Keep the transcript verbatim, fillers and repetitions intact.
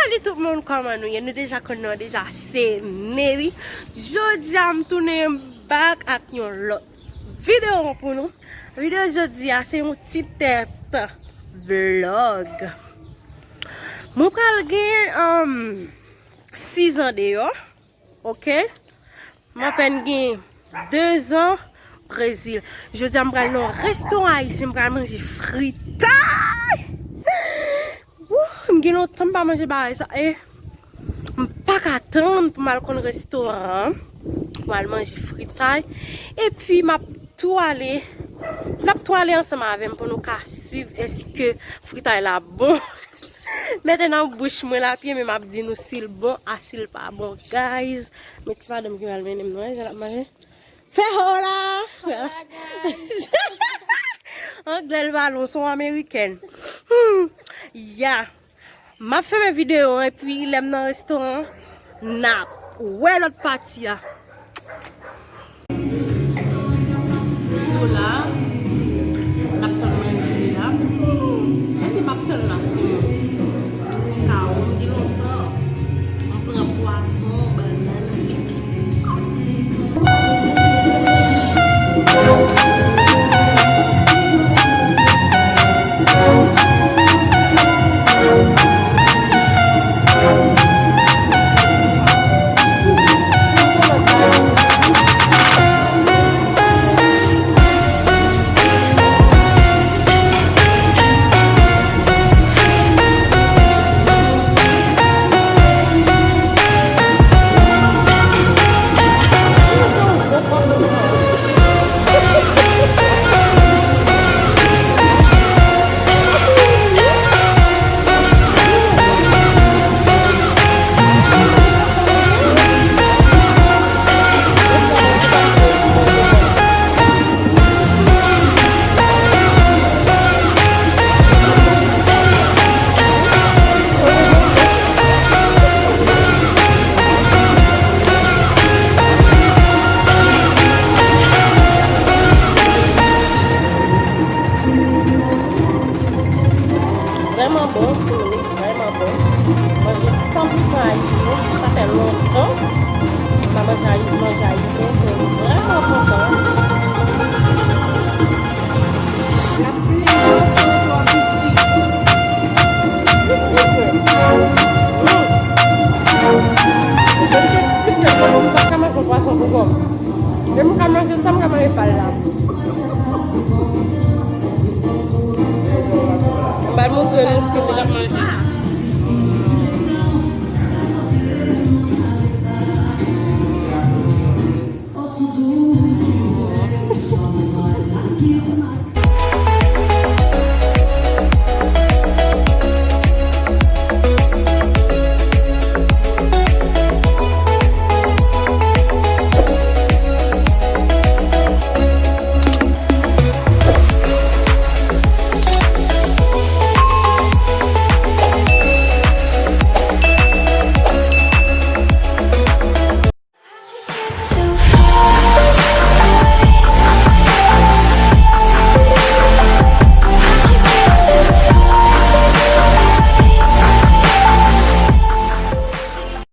Salut tout moun, kòman nou ye? Nou deja konn nou deja se Nelly. Jodi a m tounen back ak yon lòt videyo pou nou. Videyo jodi a se yon ti tèt vlog. Mwen pral gen um, sis an deyò. Ok? M apèn gen de zan Brezil. Jodi a m pral nan yon restoran ayisyen, m pral manje fritay. Woo, m gen lontan m pa manje bagay sa. E m pa ka tann pou m al konn restoran an, pou m al manje fritay. Epi m ap tou ale, n ap tou ale ansanm avè m pou nou ka swiv èske fritay la bon. Mete nan bouch mwen lapye, men m ap di nou si l bon a si l pa bon, guys. Men ti madanm ki pral mennen m nan, jan l ap manje. Fè ho la! Anglè l pa lon, se yon amerikèn. Hmm. Ya. M ap fèmen videyo an, epi lè m nan restoran, n ap wè lòt pati a. Nou la,